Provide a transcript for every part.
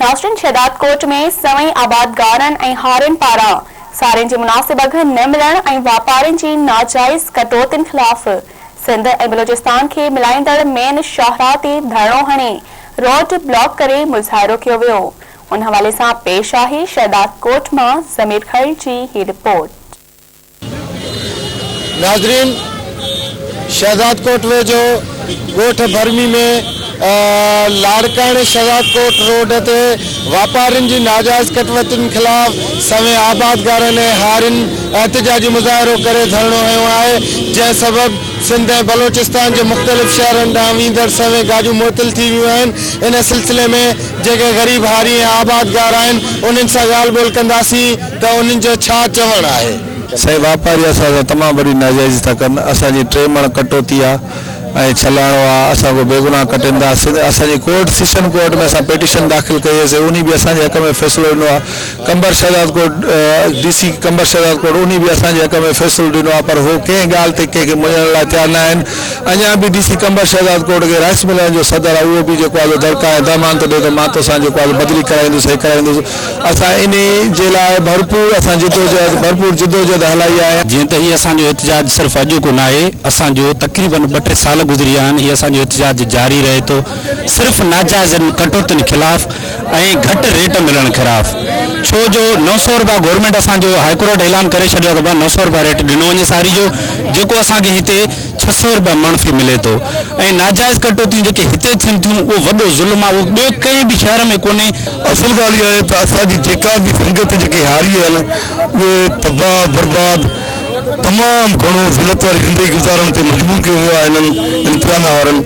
ناظرين شهدادڪوٽ ۾ سوين آبادگارن ۽ هارين پاران سارين جي مناسب اگهه نه ملڻ ۽ واپارين جي ناجائز ڪٽوتين خلاف سنڌ ۽ بلوچستان کي ملائيندڙ مين شاهراهه تي ڌرڻو هڻي روڊ بلاڪ ڪري مظاهرو ڪيو ويو ان حوالي سان پيش آهي شهدادڪوٽ مان ضمير کهڙ جي هي رپورٽ. ناظرين شهدادڪوٽ ويجهو ڳوٺ ڀرمي ۾ لاڙڪاڻي شهدادڪوٽ روڊ تي واپارين جي ناجائز ڪٽوتين خلاف سوين آبادگارن ۽ هارين احتجاجي مظاهرو ڪري ڌرڻو هنيو آهي جنهن سبب سنڌ ۽ بلوچستان جي مختلف شهرن ڏانهن ويندڙ سوين گاڏيون معطل ٿي ويون آهن ان سلسلي ۾ جيڪي غريب هاري ۽ آبادگار آهن انهن سان ڳالهه ٻولهه ڪنداسين ته انهن جو ڇا چوڻ آهي. سائين واپاري اسان سان تمام وڏي ناجائزي ٿا ڪن اسان جي ٽي مڻ ڪٽوتي آ ۽ ڇلاڻو آ اسان کان بيگناهه ڪٽين ٿا سنڌ اسان جي ڪورٽ سيشن ڪورٽ ۾ اسان پيٽيشن داخل ڪئي هئي سي انهي به اسان جي حق ۾ فيصلو ڏنو آ قمبر شهدادڪوٽ ڊي سي قمبر شهدادڪوٽ انهي به اسان جي حق ۾ فيصلو ڏنو آ پر هو ڪنهن ڳالهه تي ڪنهن کي مڃڻ لاء تيار نه آهن اڃا به ڊي سي قمبر شهدادڪوٽ کي رائس ملرن جو صدر آ اهو به جيڪو آ سو دڙڪا ۽ دهمان ٿو ڏي ته مان توسان جيڪو آ سو بدلي ڪرائيندس هي ڪرائيندس اسان انهي جي لاء ڀرپور اسان جدوجهد ڀرپور جدوجهد هلائي آهي. جيئن ته هي اسان جو احتجاج صرف اڄوڪو ناهي اسان جو تقريبن ٻه ٽي سال گذري ويا آهن هي اسان جو احتجاج جاري رهي ٿو صرف ناجائزن ڪٽوتين خلاف ۽ گهٽ ريٽ ملڻ خلاف ڇو جو 900 روپيا گورنمينٽ اسان جو هائي ڪورٽ اعلان ڪري ڇڏيو آهي ته 900 روپيا ريٽ ڏنو وڃي ساري جو جيڪو اسان کي هتي 600 روپيا مڻ في ملي ٿو ۽ ناجائز ڪٽوتيون جيڪي هتي ٿين ٿيون اهو وڏو ظلم آهي اهو ٻيو ڪنهن به شهر ۾ ڪونهي. اصل ڳالهه اها آهي ته اسان جي جيڪا به سنگت جيڪي هاري آهن اهي تباهه برباد تمام گهڻو ذلت واري زندگي گذارڻ تي مجبور ڪيو ويو آهي هنن امتحان وارن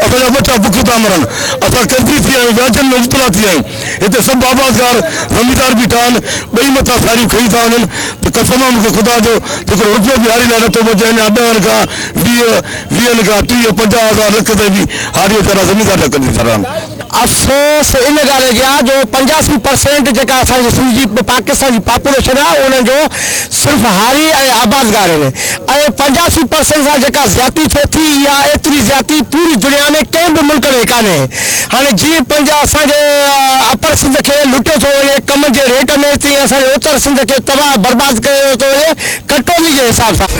اسان جا ٻچا بک ٿا مرن اسان قرضي ٿي ويا آهيون وياجن ۾ مبتلا ٿي ويا آهيون هتي سڀ آبادگار زميندار بيٺا آهن ٻئي مٿان ساريون کڻي ٿا وڃن ته قسم آهي مونکي خدا جو ته هڪڙو رپيو به هاري لاء نٿو بچي اڃا ڏهن کان 20 ويهن کان 30 50 هزار لک تائين به هاري ويچارا زميندار جا قرضي ٿا رهن. افسوس ان ڳالهه جي آهي جو 85 پرسينٽ جيڪا اسان جي سنڌ جي پاڪستان جي پاپوليشن آهي انهن جو صرف هاري ۽ آبادگار آهن ۽ 85 پرسينٽ سان جيڪا زيادتي ٿئي ٿي اها ايتري زيادتي پوري دنيا ۾ ڪنهن به ملڪ ۾ ڪانهي هاڻي جيئن پنهنجا اسان جي اپر سنڌ کي لٽيو ٿو وڃي ڪم جي ريٽ ۾ تيئن اسان جي اتر سنڌ کي تباهه برباد ڪيو ٿو وڃي ڪٽوتي جي حساب سان.